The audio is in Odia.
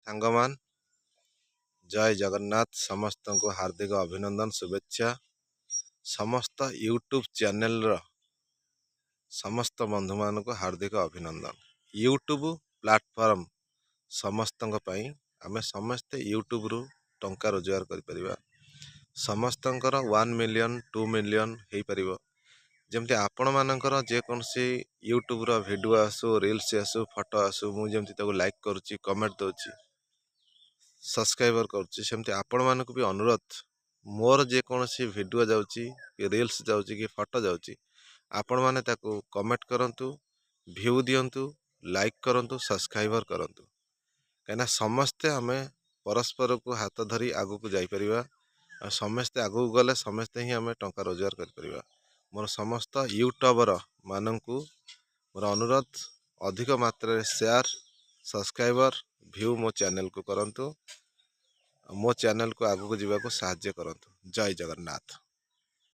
ସାଙ୍ଗମାନ, ଜୟ ଜଗନ୍ନାଥ। ସମସ୍ତଙ୍କୁ ହାର୍ଦ୍ଦିକ ଅଭିନନ୍ଦନ, ଶୁଭେଚ୍ଛା। ସମସ୍ତ ୟୁଟ୍ୟୁବ୍ ଚ୍ୟାନେଲର ସମସ୍ତ ବନ୍ଧୁମାନଙ୍କୁ ହାର୍ଦ୍ଦିକ ଅଭିନନ୍ଦନ। ୟୁଟ୍ୟୁବ୍ ପ୍ଲାଟଫର୍ମ ସମସ୍ତଙ୍କ ପାଇଁ। ଆମେ ସମସ୍ତେ ୟୁଟ୍ୟୁବରୁ ଟଙ୍କା ରୋଜଗାର କରିପାରିବା। ସମସ୍ତଙ୍କର 1 ମିଲିୟନ୍, 2 ମିଲିୟନ୍ ହେଇପାରିବ। ଯେମିତି ଆପଣମାନଙ୍କର ଯେକୌଣସି ୟୁଟ୍ୟୁବ୍ର ଭିଡ଼ିଓ ଆସୁ, ରିଲ୍ସ ଆସୁ, ଫଟୋ ଆସୁ, ମୁଁ ଯେମିତି ତାକୁ ଲାଇକ୍ କରୁଛି, କମେଣ୍ଟ ଦେଉଛି, ସବସ୍କ୍ରାଇବର୍ କରୁଛି, ସେମିତି ଆପଣମାନଙ୍କୁ ବି ଅନୁରୋଧ, ମୋର ଯେକୌଣସି ଭିଡ଼ିଓ ଯାଉଛି କି ରିଲ୍ସ ଯାଉଛି କି ଫଟୋ ଯାଉଛି, ଆପଣମାନେ ତାକୁ କମେଣ୍ଟ କରନ୍ତୁ, ଭ୍ୟୁ ଦିଅନ୍ତୁ, ଲାଇକ୍ କରନ୍ତୁ, ସବସ୍କ୍ରାଇବର୍ କରନ୍ତୁ। କାହିଁକିନା ସମସ୍ତେ ଆମେ ପରସ୍ପରକୁ ହାତ ଧରି ଆଗକୁ ଯାଇପାରିବା ଆଉ ସମସ୍ତେ ଆଗକୁ ଗଲେ ସମସ୍ତେ ହିଁ ଆମେ ଟଙ୍କା ରୋଜଗାର କରିପାରିବା। ମୋର ସମସ୍ତ ୟୁଟ୍ୟୁବର ମାନଙ୍କୁ ମୋର ଅନୁରୋଧ, ଅଧିକ ମାତ୍ରାରେ ସେୟାର, ସବସ୍କ୍ରାଇବର୍, ଭ୍ୟୁ ମୋ ଚ୍ୟାନେଲକୁ କରନ୍ତୁ। ମୋ ଚ୍ୟାନେଲକୁ ଆଗକୁ ଯିବାକୁ ସାହାଯ୍ୟ କରନ୍ତୁ। ଜୟ ଜଗନ୍ନାଥ।